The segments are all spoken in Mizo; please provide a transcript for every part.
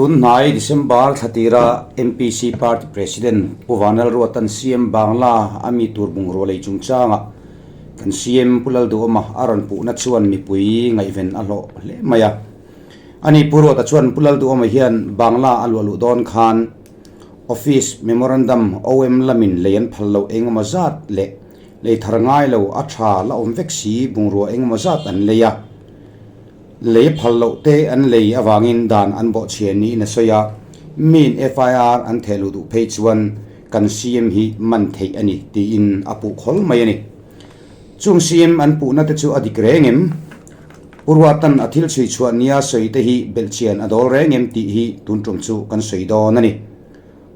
Tunhnai December thla tira MPC Party President Pu Vanlalruatan CM Bangla a mi tur bungrua lei chungchangah kan CM Pu Lalduhawma a rawn puhna chuan mipui ngaihven a hlawh hle mai a. Ani Pu Ruata chuan Pu Lalduhawma hian Bangla a luah luh dawn khan Office Memorandum OM lamin lei an phal loh engemaw zat leh lei thar ngai lo a tha la awm vek si bungrua engemaw zat an lei a. Lei phal loh te an lei avangin dan an bawhchhiah niin a sawi a, miin FIR an theh luh duh phei chuan kan CM hi man theih a ni tiin a puh khawl mai a ni. Chung CM an puhna te chu a dik reng em? Pu Ruatan a thil chhui chhuah nia sawi te hi belhchian a dawl reng em tih hi tun tum chu kan sawi dawn a ni.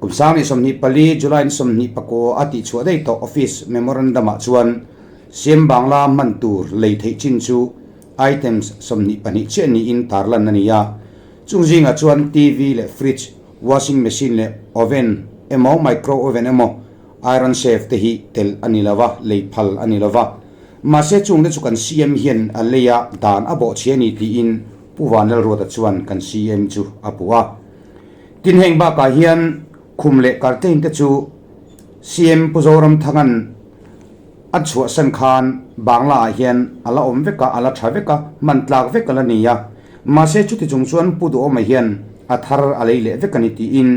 Kum 2024 July ni 24 a tihchhuah daih tawh Office Memorandum ah chuan CM Bangla hman tur lei theih chin chu Items 22 chiah niin tarlan a ni a, chung zingah chuan TV leh fridge, washing machine leh oven emaw micro oven emaw iron safe te hi tel a ni lo va, lei phal a ni lo va. Mahse chungte chu kan CM hian a lei a, dan a bawhchhe a ni tiin Pu Vanlalruata chuan kan CM chu a puh a. Tin heng bakah hian khum leh curtain te chu CM Pu Zoramthanga'n A chhuahsan khan Bangla ah hian a la awm vek a, a la tha vek a, hman tlak vek a la ni a. Mahse chuti chung chuan Pu Duhawma hian a thar a lei leh vek a ni tiin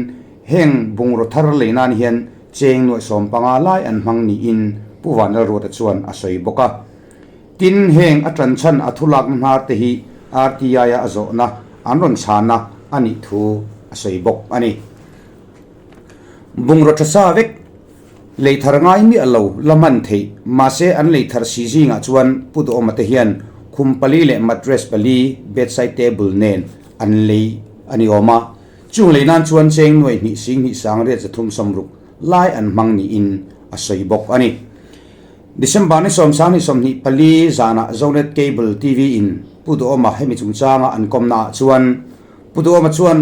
heng bungraw thar lei nan hian cheng nuaih 15 lai an hmang niin Pu Vanlalruata chuan a sawi bawk a. Tin, heng a tanchhan a thulakna hnar te hi RTI-a a zawhna an rawn chhana a nih thu a sawi bawk a ni. Bungraw tha sa vek. Lei thar ngai miah lo la hman theih, mahse an lei thar si zingah chuan Pu Duhawma te hian khum pali leh mattress pali, bedside table nen an lei a ni awm a. Chung lei nan chuan cheng nuaih hnih sing hnih sang riat zathum sawmruk lai an hmang niin a sawi bawk a ni. December ni sawmsang ni 24 zanah Zonet Cable TV in Pu Duhawma hemi chungchanga an kawmna ah chuan Pu Duhawma chuan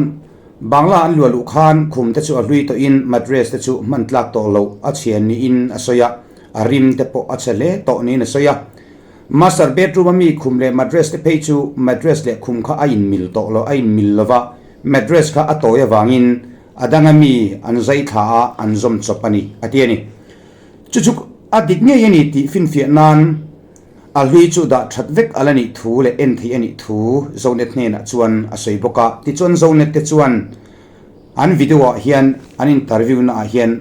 Bangla an luah luh khan khum te chu a hlui tawhin mattress te chu hman tlak tawh loh a chhian niin a sawi a, a rim te pawh a chhe hle tawh niin a sawi a. Master bedroom a mi khum leh mattress te phei chu mattress leh khum kha a inmil tawh lo, a inmil lo va, mattress kha a tawi avangin a danga mi an zai thla a, an zawm chawp a ni, a ti a ni. Chu chu a dik ngei a ni tih finfiah nan A hlui chu dah that vek a la nih thu leh en theih a nih thu Zonet hnenah chuan a sawi bawk a. Tichuan Zonet te chuan an video ah hian an interview na ah hian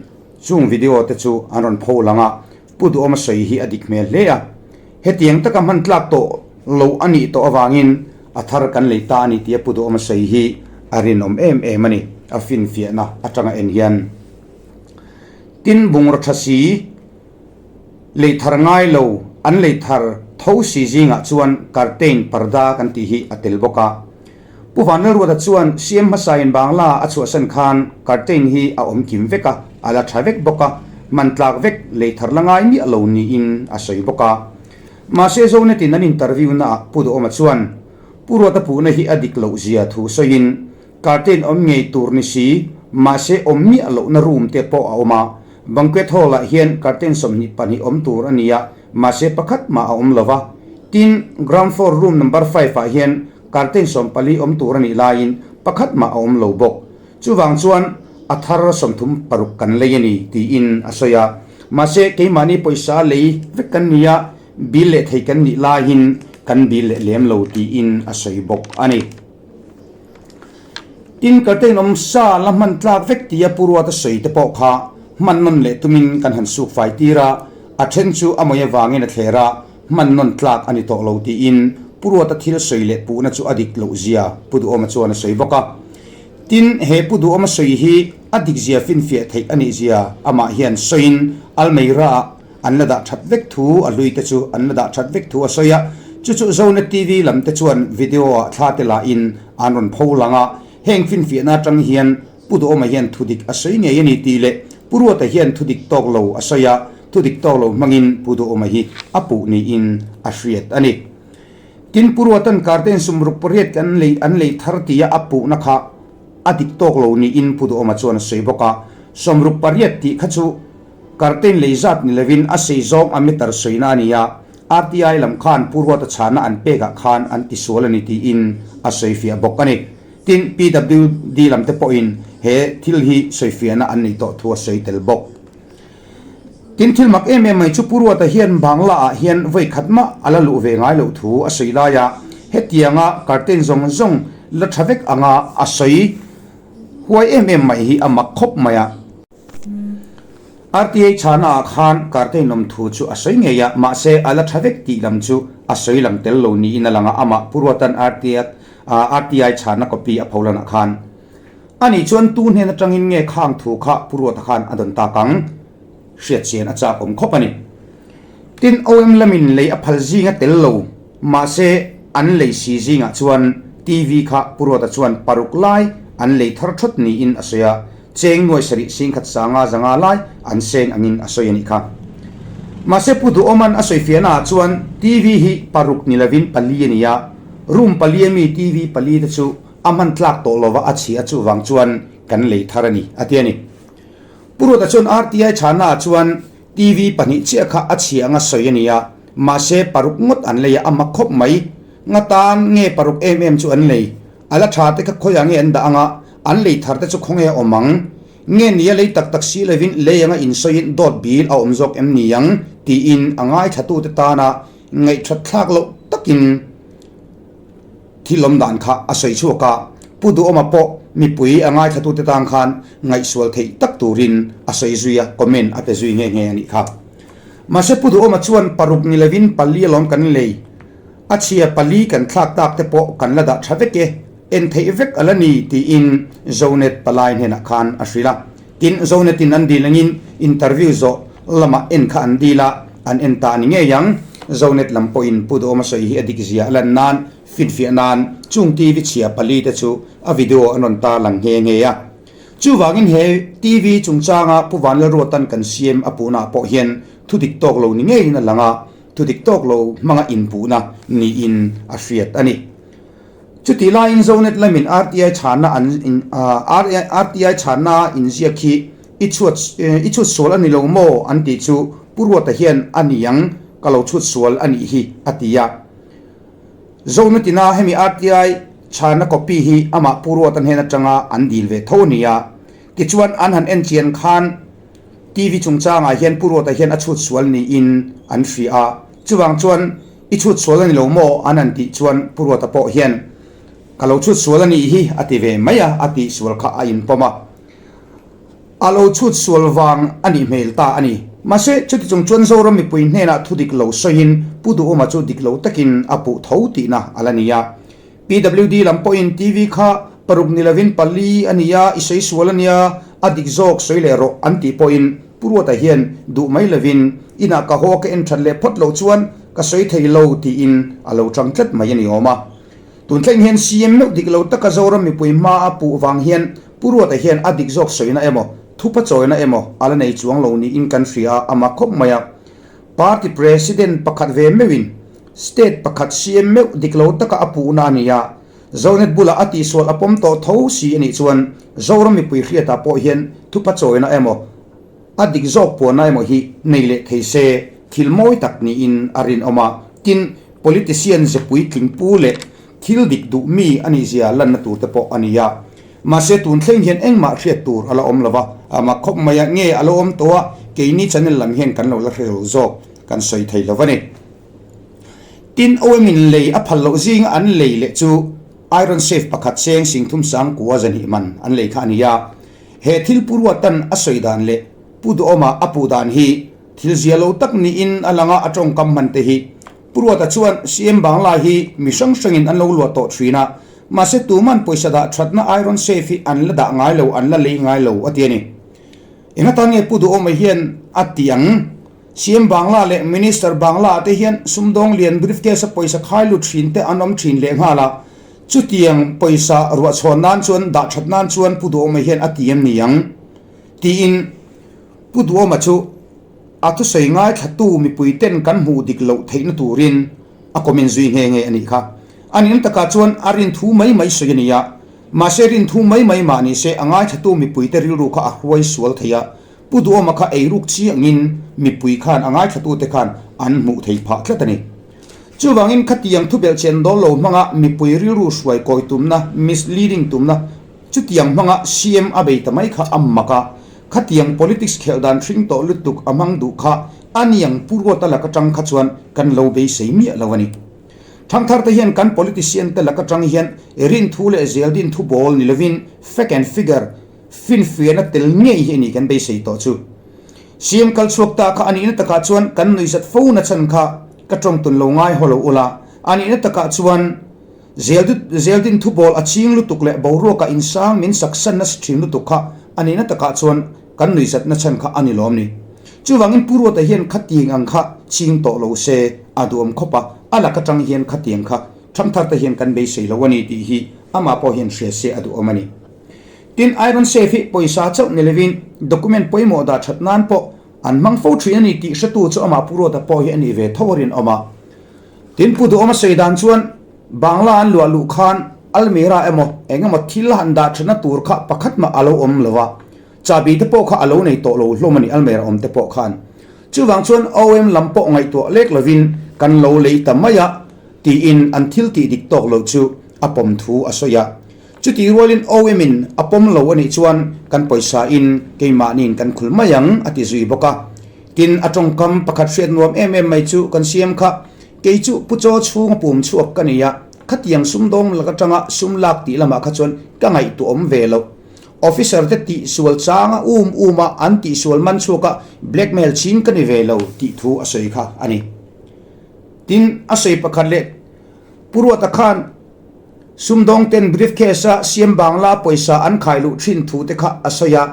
chung video te chu an rawn pho lang a, Pu Duhawma sawi hi a dik hmel hle a. Hetiang taka hman tlak tawh lo a nih tawh avangin a thar kan lei ta a ni tia Pu Duhawma sawi hi a rinawm em em a ni, a finfiahna atanga en hian. Tin, bungraw tha si. Lei thar ngai lo, an lei thar tho si zingah chuan curtain, parda kan tih hi a tel bawk a. Pu Vanlalruata chuan CM hmasain Bangla a chhuahsan khan curtain hi a awm kim vek a, a la tha vek bawk a, man tlak vek lei thar la ngai miah lo niin a sawi bawk a. Mahse Zonetin an interview naah Pu Duhawma chuan Pu Ruata puhna hi a dik loh zia thu sawiin Curtain awm ngei tur ni si, mahse awm miah lohna room te pawh a awm a. Banquet hall ah hian curtain 22 awm tur a ni a, mahse pakhat mah a awm lo va. Tin, ground floor room number 5 ah hian curtain 14 awm tur a nih laiin pakhat mah a awm lo bawk. Chuvang chuan a thar 36 kan lei a ni, tiin a sawi a. Mahse keimahni pawisa lei vek kan ni a, bill leh thei kan nih laiin kan bill leh lem lo, tiin a sawi bawk a ni. Tin, curtain awm sa la hman tlak vek tia Pu Ruata sawi te pawh kha hman nawn leh tumin kan han suk fai tir a, a then chu a mawih avangin a thler a, hman nawn tlak a ni tawh lo tiin Pu Ruata thil sawi leh puhna chu a dik loh zia Pu Duhawma chuan a sawi bawk a. Tin, he Pu Duhawma sawi hi a dik zia finfiah theih a nih zia amah hian sawiin Almeida ah an la dah that vek thu a hlui te chu an la dah that vek thu a sawi a, chu chu Zonet TV lam te chuan video ah thla te lah in an rawn pho lang a, heng finfiahna atang hian Pu Duhawma hian thudik a sawi ngei a ni tih leh Pu Ruata hian thudik tawk lo a sawi a, thudik tawk lo hmangin Pu Duhawma hi a puh niin a hriat a ni. Tin, Pu Ruata'n curtain 68 kan lei an lei thar tia a puhna kha a dik tawk lo niin Pu Duhawma chuan a sawi bawk a, 68 tih kha chu Curtain lei zat ni lovin a sei zawng a meter sawina a ni a, RTI lam khan Pu Ruata chhana an pekah khan an tisual a ni tiin a sawifiah bawk a ni. Tin, PWD lamte pawhin he thil hi sawifiahna an neih tawh thu a sawi tel bawk. Tin, thil mak em em mai chu Pu Ruata hian Bangla ah hian vawi khat mah a la luh ve ngai loh thu a sawi lai a, hetianga curtain zawng zawng la tha vek anga a sawi huai em em mai hi a mak khawp mai a. RTA chhana ah khan curtain awm thu chu a sawi ngei a, mahse a la tha vek tih lam chu a sawi lang tel lo niin a lang a, amah Pu Ruatan RTI chhana copy a pholanah khan Ani chuan tu hnen atangin nge khang thu kha Pu Ruata khan a dawn tak ang? Hriat chian a chak awm khawp a ni. Tin, OM lamin lei a phal zinga tel lo, mahse an lei si zingah chuan TV kha Pu Ruata chuan paruk lai an lei thar thawt niin a sawi a, cheng nuai sarih singkhat sanga zanga lai an seng angin a sawi a nih kha. Mahse Pu Duhawman a sawi fiahnaah chuan TV hi paruk ni lovin pali a ni a, room pali ami TV pali te chu A hman tlak tawh lova a chhi a chuvang chuan kan lei thar a ni, a ti a ni. Pu Ruata chuan RTI chhana ah chuan TV pahnih chiah kha a chhi anga sawi a ni a, mahse paruk ngawt an lei a, a mak khawp mai. Nga tan nge paruk em em chu an lei? A la tha te kha khawiah nge an dah anga an lei thar te chu khawnge a awm ang? Nge ni a lei tak tak si lovin lei anga insawiin dawt bil a awm zawk em ni ang? tiin a ngaithlatute tana ngaihthat thlak loh takin Thil awm dan kha a sawi chhuak a, Pu Duhawma pawh mipui a ngaithlatute tan khan ngaihsual theih tak turin a sawi zui a, comment a pe zui nghe nghe a nih kha. Mahse Pu Duhawma chuan paruk ni lovin pali alawm kan lei, a chhia pali kan thlak tak te pawh kan la dah tha vek e, en theih vek a la ni tiin Zonet palai hnenah khan a hrilh a. Tin, Zonetin an dil angin interview zawh lamah en kha an dil a, an en ta a ni ngei ang. Zonet lam pawhin Pu Duhawma sawi hi a dik zia a lan nan finfiah nan chung TV chhia pali te chu a video an rawn tar lang nghe nghe a. Chuvangin he TV chungchanga Pu Vanlalruatan kan siam a puhnaah pawh hian thu dik tawk lo ni ngeiin a lang a, thu dik tawk lo hmanga inpuhna niin a hriat a ni. Chutih laiin Zonet lamin RTI chhanna an RTI chhanna inziak hi i chhuat i chhut sual a ni lo maw an tih chu Pu Ruata hian a ni ang ka lo chhut sual a nih hi a ti a. Zonetina hemi RTI chhanna copy hi amah Pu Ruata hnen atanga an dil ve tho a ni a. Tichuan an han en chian khan TV chungchangah hian Pu Ruata hian a chhut sual niin an hria a. Chuvang chuan I chhut sual a ni lo maw? An han tih chuan Pu Ruata pawh hian, Ka lo chhut sual a nih hi a ti ve mai a, a tih sual kha a inpawm a. A lo chhut sual vang a nih hmel ta a ni. Mahse, chuti chung chuan Zoram mipui hnenah thu dik lo sawiin Pu Duhawma chu dik lo takin a puh tho tihna a la ni a. PWD lam pawhin TV kha paruk ni lovin pali a ni a, i sawi sual a nia, a dik zawk sawi leh rawh an tih pawhin Pu Ruata hian duh mai lovin inah ka haw ka en that leh phawt loh chuan ka sawi thei lo tiin a lo tang tlat mai a ni awm a. Tun thleng hian CM meuh dik lo taka Zoram mipui hma a puh vang hian Pu Ruata hian a dik zawk sawina emaw thupa chawina emaw a la nei chuang lo niin kan hria a, a mak khawp mai a. Party President pakhat ve meuhin State pakhat CM meuh dik lo taka a puhna a ni a, Zonet bulah a tihsual a pawm tawh tho si a nih chuan Zoram mipui hriatah pawh hian thupa chawina emaw, a dik zawk puanna emaw hi nei leh thei se thil mawi tak niin a rinawm a. Tin, politician ze puitling pu leh thil dik duh mi a nih zia lanna tur te pawh a ni a. Mahse tun thleng hian engmah hriat tur a la awm lo va, a mak khawp mai a, nge a lo awm tawh a, keini channel lam hian kan lo la hre lo zawk kan sawi thei lo a ni. Tin, OM in lei a phal loh zinga an lei leh chu Iron Safe pakhat cheng singthum sang kua zahnih man an lei kha a ni a. He thil Pu Ruatan a sawi dan leh Pu Duhawma a puh dan hi thil zia lo tak niin a lang a, a tawngkam hman te hi. Pu Ruata chuan CM Bangla hi mi hrang hrangin an lo luah tawh thin a, mahse tuman pawisa dah thatna Iron Safe hi an la dah ngai lo, an la lei ngai lo a ti a ni. Engatan nge Pu Duhawma hian a ti ang? CM Bangla leh Minister Bangla ah te hian sumdawng lian briefcase a pawisa khai lut thin te an awm thin leh nghal a, chutiang pawisa ruahchhawn nan chuan dah that nan chuan Pu Duhawma hian a ti em ni ang? tiin Pu Duhawma chu a thusawi ngaithlatu mipui ten kan hmuh dik loh theihna turin a comment zui nghe nghe a nih kha. A nihna takah chuan a rinthu mai mai sawi a ni a, mahse rinthu mai mai mah ni se a ngaithlatu mipuite rilru kha a hruai sual thei a, Pu Duhawma kha eiruk chiangin mipui khan a ngaithlatute khan an hmuh thei phah tlat a ni. Chuvangin khatiang thubelhchian dawl lo hmanga mipui rilru hruai kawi tumna, misleading tumna, chutiang hmanga CM a bei ta mai kha a mak a, khatiang politics khelh dan hring tawh lutuk a hmang duh kha a niang Pu Ruata lak atang kha chuan kan lo beisei miah lo a ni. Thangthar te hian kan politician te lak atang hian rinthu leh zeldin thu bawl ni lovin fact and figure finfiahna tel ngei hi a ni kan beisei tawh chu. CM kal chhuak ta kha a nihna takah chuan kan nuihzat fo na chhan kha ka tawng tun lo ngai haw lo ula, a nihna takah chuan Zeldin thubawl a ching lutuk leh boruaka insang min saksan nasa thin lutuk kha a nihna takah chuan kan nuihzat na chhan kha a ni lawm ni. Chuvangin Pu Ruata hian khatiang ang kha ching tawh lo se a duam khawp a, a lak atang hian khatiang kha thangthar te hian kan beisei lo a ni tih hi amah pawh hian hria se a duhawm a ni. Tin, Iron Safe hi pawisa chauh ni lovin document pawimawh dah that nan pawh an hmang fo thin a ni tih hretu chu amah Pu Ruata pawh hi a nih ve tho a rinawm a. Tin, Pu Duhawma sawi dan chuan Bangla an luah luh khan almirah emaw eng emaw thil han dah thatna tur kha pakhat mah a lo awm lo a, chahbi te pawh kha a lo nei tawh lo hlawm a ni almirah awm te pawh khan. Chuvang chuan OM lam pawh ngaihtuah lek lovin kan lo lei ta mai a tiin an thil tih dik tawk loh chu a pawm thu a sawi a. Chutih rualin OM in a pawm lo a nih chuan kan pawisa in keimahniin kan khul mai ang a ti zui bawk a. Tin, a tawngkam pakhat hriat nuam em em mai chu kan siam kha, Kei chu Pu Chaw chhung pum chhuak ka ni a, khatiang sumdawng lak atanga sum lak tih lamah kha chuan ka ngaihtuahawm ve lo. Officer te tihsual changa um um a an tihsual man chhuak a blackmail chin ka ni ve lo tih thu a sawi kha a ni. Tin, a sawi pakhat leh Pu Ruata khan, Sumdawng ten briefcase a siam bangla pawisa an khai luh thin thu te kha a sawi a,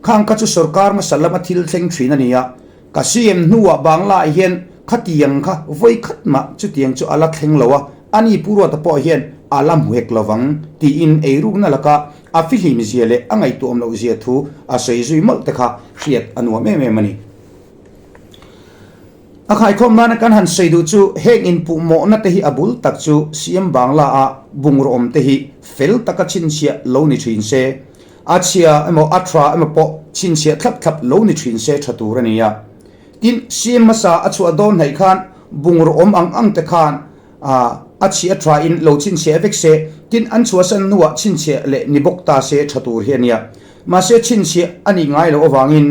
khang kha chu sorkar hmasa lama thil thleng thin a ni a, ka CM hnuah bangla ah hian khatiang kha vawi khat mah chutiang chu a la thleng lo a, a ni Pu Ruata pawh hian a la hmu hek lovang tiin eirukna laka a fihlim zia leh a ngaihtuahawm loh zia thu a sawi zui mawlh te kha hriat a nuam em em a ni. A khaikhawm nana kan han sawi duh chu heng inpuhmawhna te hi a bul tak chu CM Bangla a bungraw awm te hi fel taka chhinchhiah lo ni thin se, a chhia emaw a tha emaw pawh chhinchhiah thlap thlap lo ni thin se tha tur a ni a. Tin, CM hmasa a chhuah dawn hnaih khan bungraw awm ang ang te khan a chhia tha in lo chhinchhiah vek se, tin an chhuahsan hnuah chhinchhiah leh ni bawk ta se tha tur hi a nia. Mahse chhinchhiah a nih ngai loh avangin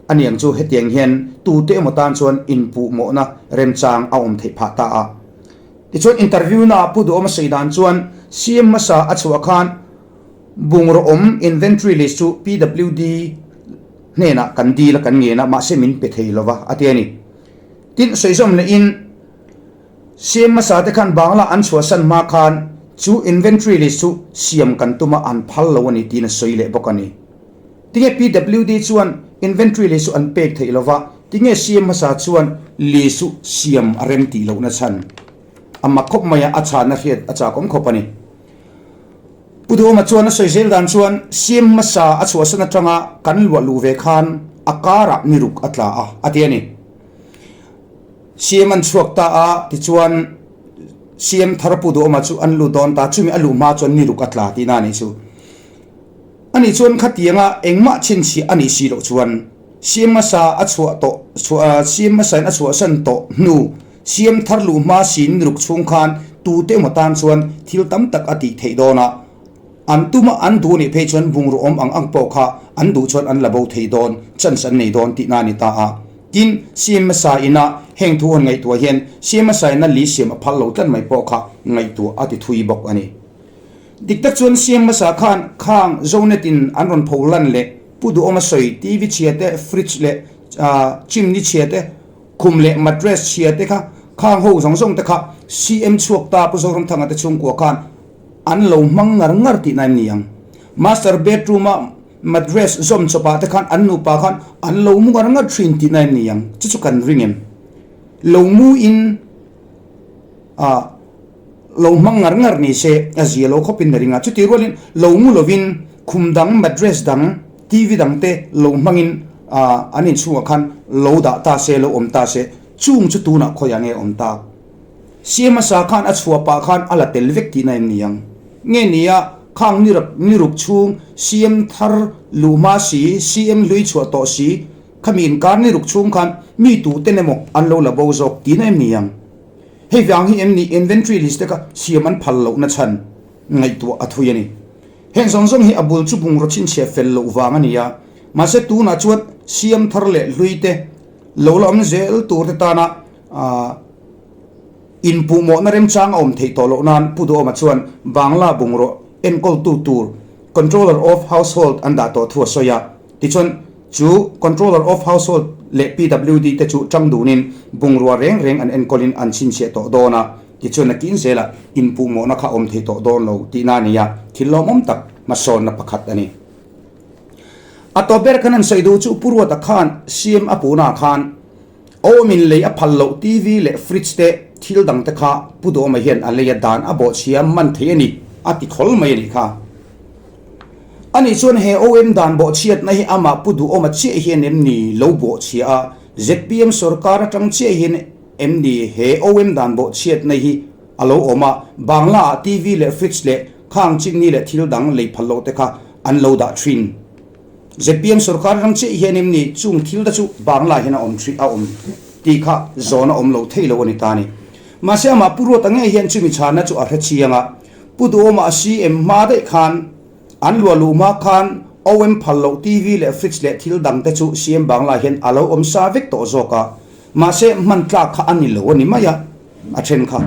Aniang chu hetiang hian tute emaw tan chuan inpuhmawhna remchang a awm theih phah ta a. Tichuan interview naah Pu Duhawma sawi dan chuan CM hmasa a chhuah khan bungraw awm inventory list chu PWD hnenah kan dil a kan ngen a mahse min pe thei lova a ti a ni. Tin sawi zawm lehin CM hmasa te khan Bangla an chhuahsan hma khan chu inventory list chu siam kan tum a an phal lo a ni tiin a sawi leh bawk a ni. Tinge PWD chuan inventory list chu an pek theih lova, tinge CM hmasa chuan list chu siam a rem tih lohna chhan a mak khawp mai a, a chhanna hriat a chakawm khawp a ni. Pu Duhawma chuan a sawi zel dan chuan CM hmasa a chhuahsan atanga kan luah luh ve khan a karah ni ruk a tla a, a ti a ni. CM an chhuak ta a, tichuan CM thar Pu Duhawma chu an lut dawn ta, chumi a luh hma chuan ni ruk a tla tihna a nih chu. Ani chuan khatianga engmah chhinchhiah a nih si loh chuan CM hmasa a chhuah tawh chhuah CM hmasain a chhuahsan tawh hnu CM thar luh hma sin ruk chhung khan tute emaw tan chuan thil tam tak a tih theih dawn a, an tuma an duh nih phei chuan bungraw awm ang ang pawh kha an duh chuan an la bo thei dawn chance an nei dawn tihna a ni ta a. Tin, CM hmasa ina heng thu han ngaihtuah hian CM hmasa ina li siam a phal lo tlat mai pawh kha ngaihtuah a ti thui bawk a ni. Dik tak chuan CM hmasa khan khang Zonet in an rawn pho lan leh Pu Duhawma sawi TV chhia te, fridge leh chimney chhia te, khum leh mattress chhia te kha khang ho zawng zawng te kha CM chhuak ta Pu Zoramthanga te chhungkua khan an lo hmang ngar ngar tihna em ni ang. Master bedroom a mattress zawm chawpah te khan an nupa khan an lo mu ngar ngar thin tihna em ni ang. Chu chu kan ring em? Lo mu in ah. Lo hmang ngar ngar ni se a zia lo khawpin a ring a, chutih rualin lo mu lovin khum dang, mattress dang, TV dang te lo hmangin an inchhungah khan lo dah ta se, lo awm ta se, chung chu tunah khawiah nge awm tak? CM hmasa khan a chhuah pah khan a la tel vek tihna em ni ang? Nge ni a, khang ni ruk chhung CM thar luh hma si, CM hlui chhuah tawh si, khami inkar ni ruk chhung khan mi tuten emaw an lo la bo zawk tihna em ni ang? Hei vang hi em ni inventory list te kha siam an phal lohna chhan ngaihtuah a thui a ni. Heng zawng zawng hi a bul chu bungraw chhinchhiah fel loh vang a ni a, mahse tunah chuan siam thar leh hlui te lo la awm zel tur te tana inpuhmawhna remchang a awm theih tawh loh nan Pu Duhawma chuan Bangla bungraw enkawltu tur Controller of Household an dah tawh thu a sawi a. Tichuan, chu Controller of Household leh PWD te chu tang dunin bungrua reng reng an enkawlin an chhinchhiah tawh dawn a, tichuan nakin zelah inpuhmawhna kha awm thei tawh dawn lo tihna a ni a, thil lawmawm tak hmasawnna pakhat a ni. A tawp ber khan an sawi duh chu Pu Ruata khan CM a puhnaah khan Awmin lei a phal loh TV leh fridge te thil dang te kha Pu Duhawma hian a lei a dan a bawhchhia man thei a ni a ti khawl mai a nih kha. Ani chuan he OM dan bawhchhiatna hi amah Pu Duhawma chiah hian em ni lo bawhchhia a, zpm sorkar atang chiah hian em ni he OM dan bawhchhiatna hi a lo awm a, Bangla ah TV leh fridge leh khang chimney leh thil dang lei phal loh te kha an lo dah thin. Zpm sorkar ram chiah hian em ni chung thil te chu Bangla hian a awm thin a awm tih kha zawn a awm lo thei lo a ni ta ni. Mahse amah Pu Ruata ngei hian chumi chhanna chu a hre chiang a, Pu Duhawma a CM hma daih khan an luah luh hma khan OM phal loh TV leh fridge leh thil dang te chu CM Bangla hian a lo awm sa vek tawh zawk a, mahse hman tlak kha a ni lo a ni mai a. A then kha.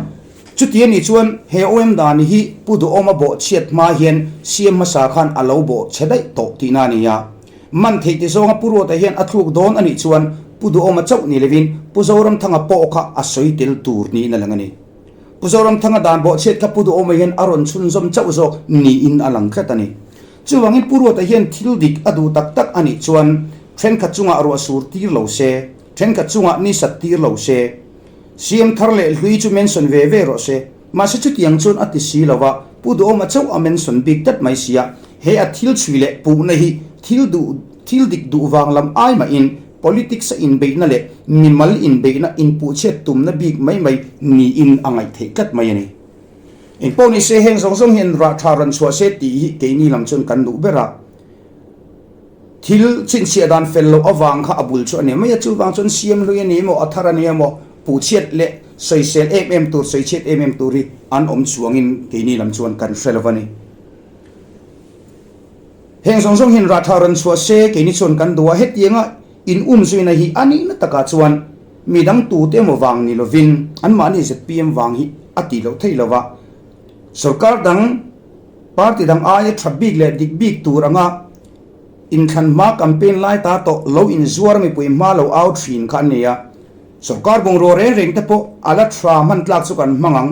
Chuti a nih chuan he OM dan hi Pu Duhawma bawh chhiat hma hian CM hmasa khan a lo bawh chhe daih tawh tihna a ni a. Man theih ti zawnga Pu Ruata hian a thluk dawn a nih chuan Pu Duhawma chauh ni lovin Pu Zoramthanga pawh kha a sawi tel tur niin a lang a ni. Pu Zoramthanga dan bawh chhiat kha Pu Duhawma hian a rawn chhunzawm chauh zawk niin a lang tlat a ni. Chuvangin Pu Ruata hian thil dik a duh tak tak a nih chuan thenkhat chungah ruah sur tir lo se, thenkhat chungah ni sat tir lo se, Siam thar leh hlui chu mention ve ve rawh se. Mahse chutiang chuan a ti si lo va, Pu Duhawma chauh a mention bik tlat mai sia. He a thil chhui leh puhna hi thil duh thil dik duh vang lam ai mahin politics a inbeihna leh mimal inbeihna inpuhchhiat tumna bik mai mai niin a ngaih theih tlat mai a ni. Engpawh ni se heng zawng zawng hian rah tha rawn chhuah se tih hi keini lam chuan kan duh ber a. Thil chhinchhiah dan fel loh avang kha a bul chu a ni mai a, chuvang chuan siam hlui a ni emaw, a thar a ni emaw, puhchhiat leh sawisel em em tur, sawichhiat em em tur hi an awm chuangin keini lam chuan kan hre lo va ni. Heng zawng zawng hian rah tha rawn chhuah se keini chuan kan duh a, hetianga in um zuina hi a nihna takah chuan midang tute emaw vang ni lovin anmahni zpm vang hi a tih loh theih lo va, sorkar dang, Party dang aia tha bik leh dik bik tur anga inthlan hma campaign lai ta tawh lo inzuar mipui hma lo au thin kha an ni a. Sorkar bungrua reng reng te pawh a la tha hman tlak chu kan hmang ang.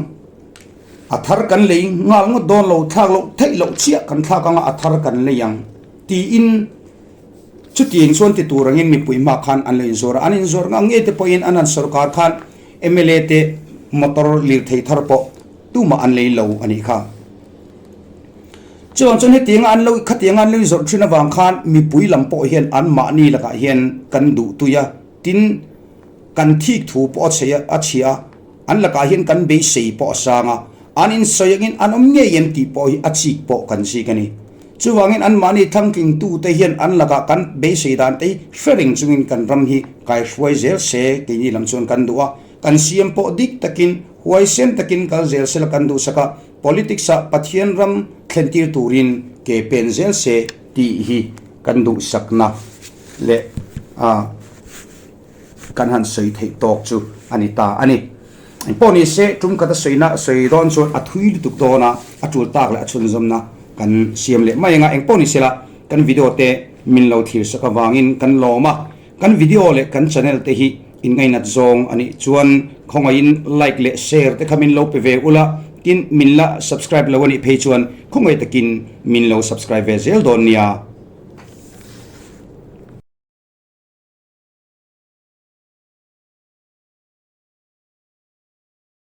A thar kan lei nghal ngawt dawn lo thlak loh theih loh chiah kan thlak anga a thar kan lei ang tiin chutiang chuan ti tur angin mipui hma khan an lo inzuar a. An inzuar ngang ngei te pawhin an han sorkar khan mla te motor lirthei thar pawh Tumah an lei lo a nih kha. Chuvang chuan hetianga an lo khatianga an lo inzawrh thin avang khan mipui lam pawh hian anmahni lakah hian kan duh tui a, tin kan thik thu pawh a chhe a chhia a, an lakah hian kan beisei pawh a sang a, an insawi angin an awm ngei em tih pawh hi a chik pawh kan chik a ni. Chuvangin anmahni thlangtlingtute hian an lakah kan beisei dan te hi hre reng chungin kan ram hi kaihruai zel se keini lam chuan kan duh a. Kan siam pawh dik takin, huaisen takin kal zel sela kan duhsak a, politics ah Pathian ram thlentir turin ke pen zel se tih hi kan duhsakna leh kan han sawi theih tawk chu a ni ta a ni. Engpawh ni se, tum khat a sawina sawi dawn chuan a thui lutuk dawn a, a tul tak leh a chhunzawmna kan siam leh mai anga engpawh ni sela kan video te min lo thirsak avangin kan lawm a. Kan video leh kan channel te hi in ngainat zawng a nih chuan khawngaihin like leh share te kha min lo pe ve ula, tin min la subscribe lo a nih phei chuan khawngaih takin min lo subscribe ve zel dawn nia.